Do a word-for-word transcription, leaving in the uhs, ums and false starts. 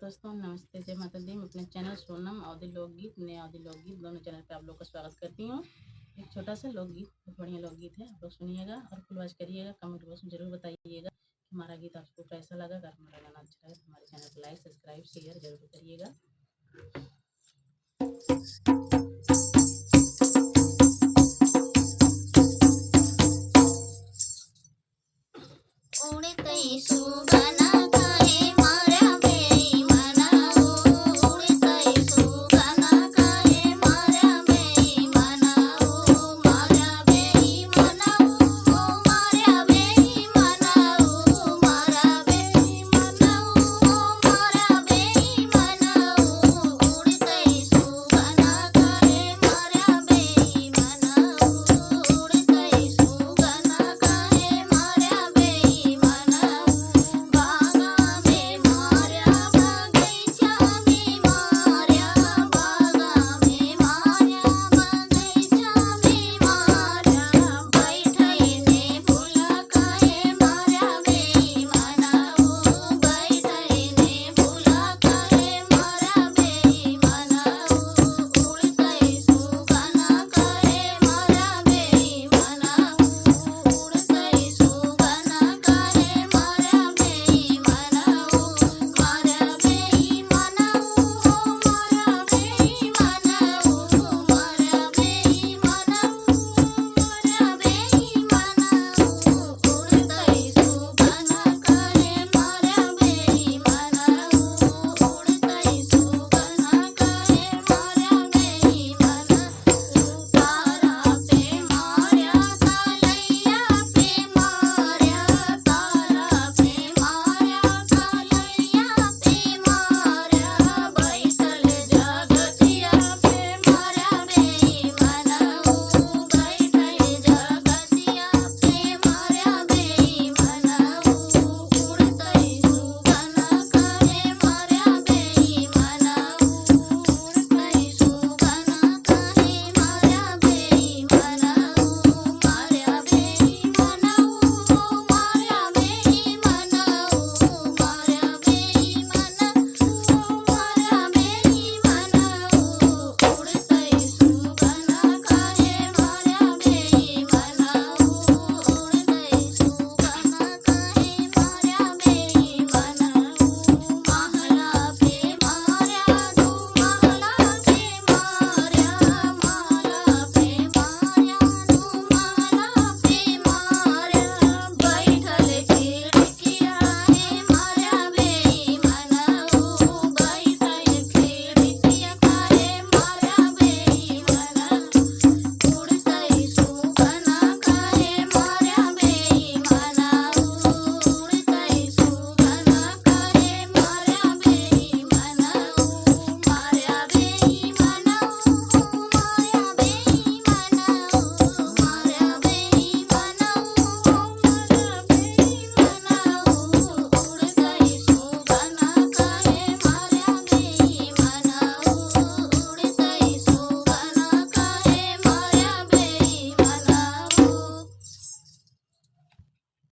दोस्तों, नमस्ते, जय माता दी। मैं अपने चैनल सोनम अवधी लोकगीत, नए अवधी लोकगीत, दोनों चैनल पे आप लोग का स्वागत करती हूँ। एक छोटा सा लोकगीत, बहुत बढ़िया लोकगीत है, आप लोग सुनिएगा और फुल वॉच करिएगा, कमेंट बॉक्स में जरूर बताइएगा कि हमारा गीत आपको कैसा लगा। अगर हमारा गाना अच्छा लगे तो हमारे चैनल को लाइक, सब्सक्राइब, शेयर जरूर करिएगा।